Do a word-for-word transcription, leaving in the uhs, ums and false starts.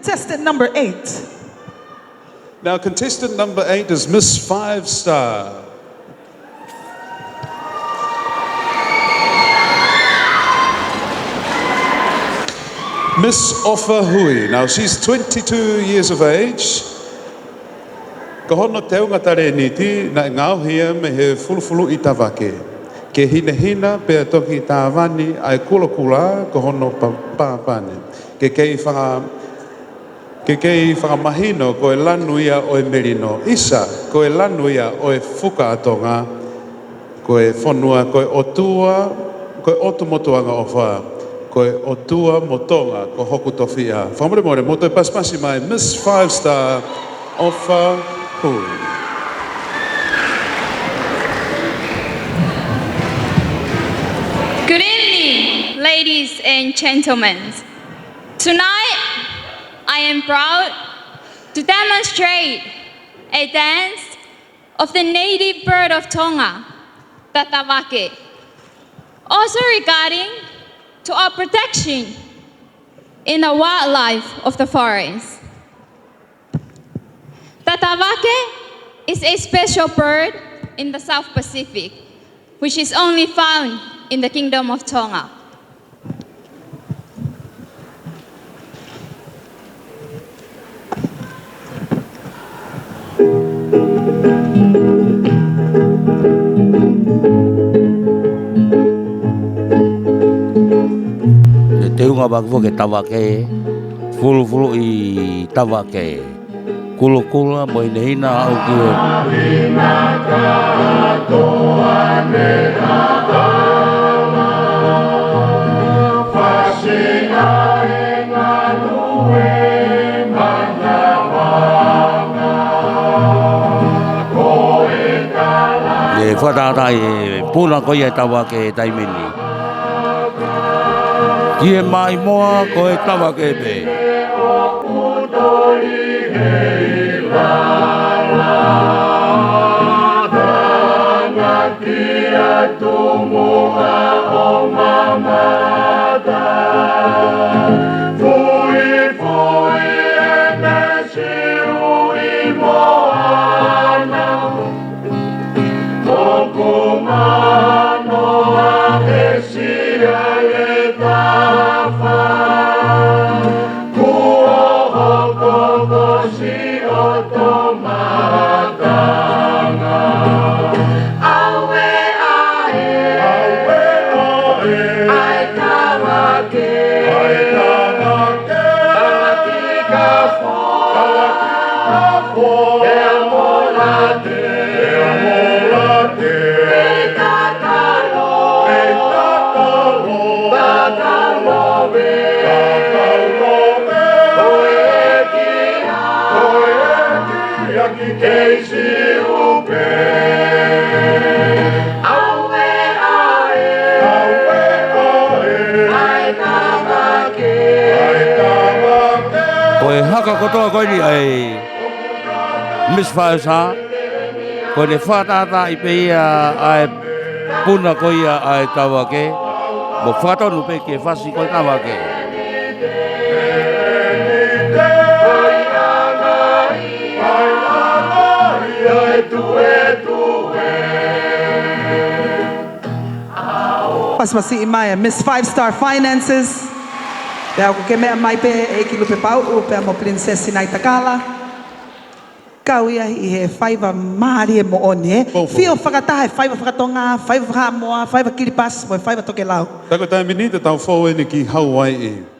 Contestant number eight. Now, contestant number eight is Miss Five Star. Miss Offa Hui. Now, she's twenty-two years of age. Ko hono teunga talēniti naʻe ngaohi ia mei he fulufuluʻi tavake. Ke hinehina pea toki tāvani ʻa e kulokula ko hono pa-, pāpani. Ke kei faka-, ke kei fakamahino ko e lanu ia ʻo e melino. ʻIsa, ko e lanu ia ʻo e fuka ʻa Tonga. Ko e fonua, ko e ʻOtua, ko e ʻOtu Motuʻanga ʻOfa, ko e ʻOtua mo Tonga, ko hoku tofiʻa. Fakamolemole, mou toe pasipasi mai, Miss Five Star, Offa Hui. Good evening, ladies and gentlemen. Tonight, I am proud to demonstrate a dance of the native bird of Tonga, the tavake. Also regarding to our protection in the wildlife of the forest. The tavake is a special bird in the South Pacific, which is only found in the Kingdom of Tonga. Te teunga vaku ke tavake, fulufuluʻi tavake. Kulokula mo hinehina aʻu ki he Ne fakatātā e puna ko ia e tavake he taimi ni. Ki he maʻimoa ko e tavake pē. Siʻi moana, moku manoa e sia le tafa. Kuo hoko ko siʻoto makanga. Auē ʻa e, auē ʻa e, ʻa e tavake, ʻa e tavake. Tavake ka fo, tavake ka fo. Pea molate, pea molate. Pea tatalo, pea tatalo. Tatalo pē, tatalo pē. Ko e ʻEiki ia, ko e ʻEiki ia ki Kei Siu pē. Auē ʻa e, auē ʻa e, ʻa e tavake, ʻa e tavake. Ko e haka kotoa ko eni ʻa e Miss Five Star, ko ʻene fakatātaaʻi pē ia ʻa e puna ko ia ʻa e tavake, mo fakatonu pē ke fasi ko e tavake. Pasipasiʻi mai e Miss Five Star Finances. Pea ʻoku ke meʻa mai pē ʻEiki Lupe Pauʻu, pea mo Princess Sinaitakala. Kau ia ʻi he faiva mālie moʻoni, ē? Fou, fou. Fio fakataha e faiva fakatonga, faiva fakamoa, faiva Kiripati, mo e faiva tokelau. Ka ko e taimi ni te tau fou eni ki Hauaiʻi.